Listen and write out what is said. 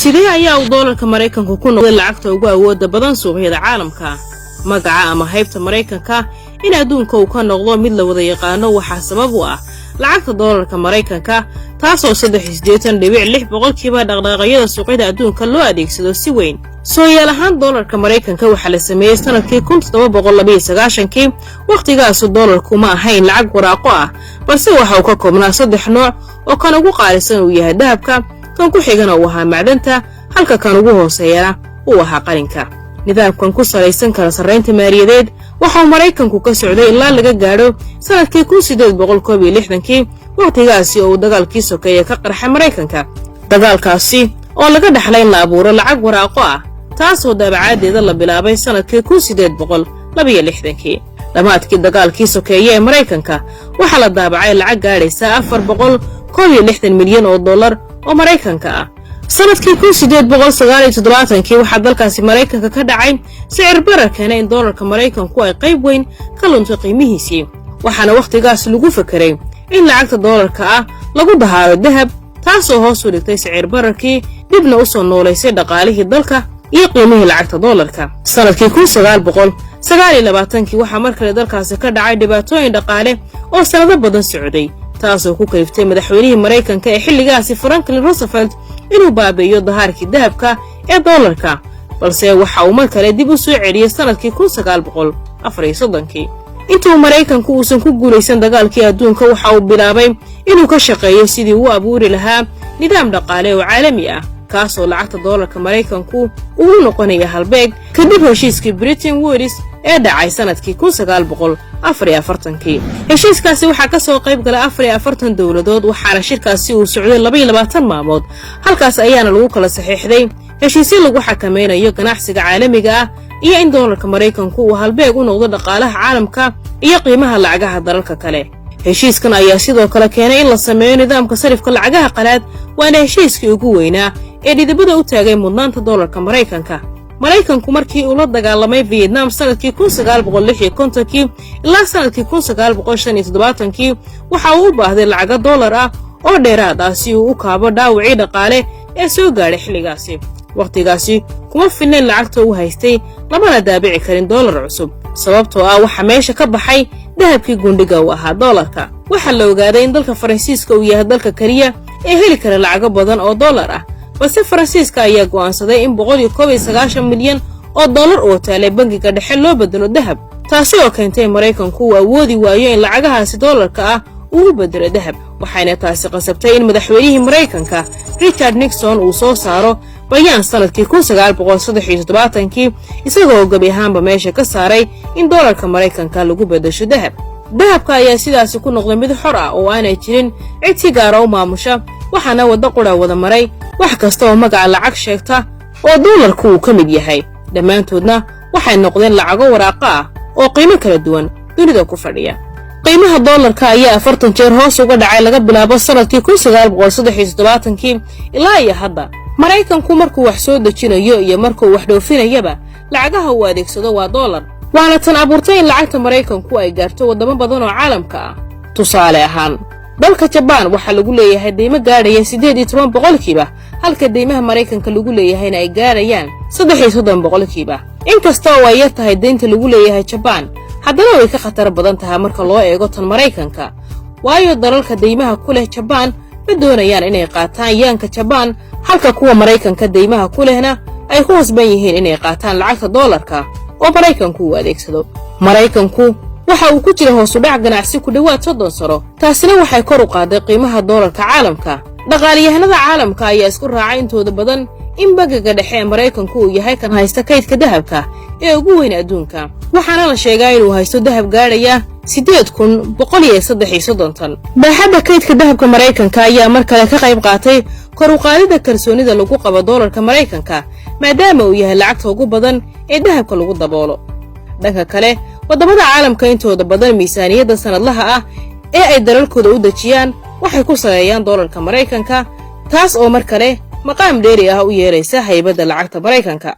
Sidee ayaa uu doolarka Maraykanku ku noqday lacagta ugu awoodda badan suuqyada caalamka? Magaca ama haybta Maraykanka in adduunka uu ka noqdo mid la wada yaqaano waxaa sabab u ah lacagta doolarka Maraykanka, taasoo 83.6% dhaqdhaqaaqyada suuqyada adduunka loo adeegsado si weyn. Sooyaal ahaan, doolarka Maraykanka waxaa la sameeyey sanadkii 1792. Wakhtigaasu doolarku ma ahayn lacag waraaqo ah, balse waxa uu ka koobnaa saddex nooc, oo kan ugu qaalisan uu yahay dahabka, kan ku xigana uu ahaa macdanta, halka kan ugu hooseeyana uu ahaa qalinka. Nidaamkan ku salaysan kala sarraynta maaliyadeed waxa uu Maraykanku ka socday ilaa laga gaadho sanadkii 1861, wakhtigaasi oo uu dagaalkii sokeeye ka qarxay Maraykanka, dagaalkaasi oo laga dhaxlay in la abuuro lacag waraaqo ah, taasoo daabacaaddeeda la bilaabay sanadkii 1862. Dhammaadkii dagaalkii sokeeye ee Maraykanka waxaa la daabacay lacag gaadhaysa 461 milyan oo dollar oo Maraykanka ah. Sanadkii 1879-kii waxaa dalkaasi Maraykanka ka dhacay sicir barar keenay in doolarka Maraykanku ay qayb weyn ka lunto qiimihiisii, waxaana wakhtigaas lagu fakeray in lacagta doolarka ah lagu dahaaro dahab, taasoo hoos u dhigtay sicir bararkii, dibna u soo noolaysay dhaqaalihii dalka iyo qiimihii lacagta doolarka. Sanadkii 1929-kii waxaa mar kale dalkaasi ka dhacay dhibaatooyin dhaqaale oo sannado badan socday, taasoo ku kaliftay madaxweynihii Maraykanka ee xilligaasi, Franklin Roosevelt, inuu baabi'iyo dahaarkii dahabka ee doolarka, balse waxa uu mar kale dib u soo celiyey sanadkii 1934-kii. Intuu Maraykanku uusan ku guulaysan dagaalkii adduunka, waxa uu bilaabay inuu ka shaqeeyo sidii uu abuuri lahaa nidaam dhaqaale oo caalami ah, kaasoo lacagta doolarka Maraykanku uu u noqonaya halbeeg, kadib heshiiskii Bretton Woods ee dhacay sanadkii 1944-kii. Heshiiskaasi waxaa ka soo qayb galay 44 dowladood, waxaana shirkaasi uu socday 22 maalmood. Halkaas ayaana lagu kala saxiixday heshiisyo lagu xakamaynayo ganacsiga caalamiga ah iyo in doolarka Maraykanku uu halbeeg u noqdo dhaqaalaha caalamka iyo qiimaha lacagaha dalalka kale. Heshiiskan ayaa sidoo kale keenay in la sameeyo nidaamka sarifka lacagaha qalaad, waana heshiiskii ugu weynaa ee dhidibada u taagay mudnaanta doolarka Maraykanka. Maraykanku markii uu la dagaalamay Vietnam sanadkii 1956-kii ilaa sanadkii 1975-kii, waxa uu u baahday lacago doolar ah oo dheeraad ah si uu u kaabo dhaawacii dhaqaale ee soo gaadhay xilligaasi. Wakhtigaasi kuma filnayn lacagta uu haystay, lamana daabici karin doolar cusub, sababtoo ah waxaa meesha ka baxay dahabkii gundhiga uu ahaa doolarka. Waxaa la ogaaday in dalka Faransiiska uu yahay dalka keliya ee heli kara lacago badan oo doolar ah, balse Faransiiska ayaa go'aansaday in 191 milyan oo dollar oo taalay bangiga dhexe loo bedelo dahab, taasi oo keentay in Maraykanku uu awoodi waayo in lacagahaasi doolarka ah uu u bedelo dahab. Waxayna taasi qasabtay in madaxweynihii Maraykanka, Richard Nixon, uu soo saaro bayaan sanadkii 1973-kii, isagoo gebi ahaanba meesha ka saaray in doolarka Maraykanka lagu beddesho dahab. Dahabka ayaa sidaasi ku noqday mid xor ah oo aanay jirin cid si gaara u maamusha, waxaana waddo qura wada maray wax kasta oo magaca lacag sheegta oo doolarku uu ka mid yahay. Dhammaantoodna waxay noqdeen lacago waraaqo ah oo qiimo kala duwan dunida ku fadhiya. Qiimaha doolarka ayaa 40 jeer hoos uga dhacay laga bilaabo sanadkii 1973-kii ilaa iyo hadda. Maraykanku markuu wax soo dejinayo iyo markuu wax dhoofinayaba, lacagaha uu adeegsado waa doolar, waana tan abuurtay in lacagta Maraykanku ay gaarto waddamo badan oo caalamka ah. Tusaale ahaan, dalka Jabaan waxaa lagu leeyahay deymo gaadhaya 18%, halka deymaha Maraykanka lagu leeyahayna ay gaadhayaan 33%. Inkasta oo ay yar tahay deynta lagu leeyahay Jabaan, haddana way ka khatar badan tahay marka loo eego tan Maraykanka, waayo dalalka deymaha ku leh Jabaan ma doonayaan inay qaataan yaanka Jabaan, halka kuwa Maraykanka deymaha ku lehna ay ku khasban yihiin inay qaataan lacagta doolarka oo Maraykanku uu adeegsado. Maraykanku waxa uu ku jira hoosudhac ganacsi ku dhowaad 30 sano, taasina waxay kor u qaaday qiimaha doolarka caalamka. Dhaqaaliyahanada caalamka ayaa isku raacay intooda badan in bangiga dhexe ee Maraykanku uu yahay kan haysta kaydka dahabka ee ugu weyn adduunka, waxaana la sheegaa inuu haysto dahab gaadhaya 8133 tan. Baaxadda kaydka dahabka Maraykanka ayaa mar kale ka qayb qaatay kor u qaadida kalsoonida lagu qabo doolarka Maraykanka, maadaama uu yahay lacagta ugu badan ee dahabka lagu daboolo. Dhanka kale, waddamada caalamka intooda badan miisaaniyadda sanadlaha ah ee ay dalalkooda u dejiyaan waxay ku saleeyaan doolarka Maraykanka, taas oo mar kale maqaam dheeri ah u yeelaysa haybadda lacagta Maraykanka.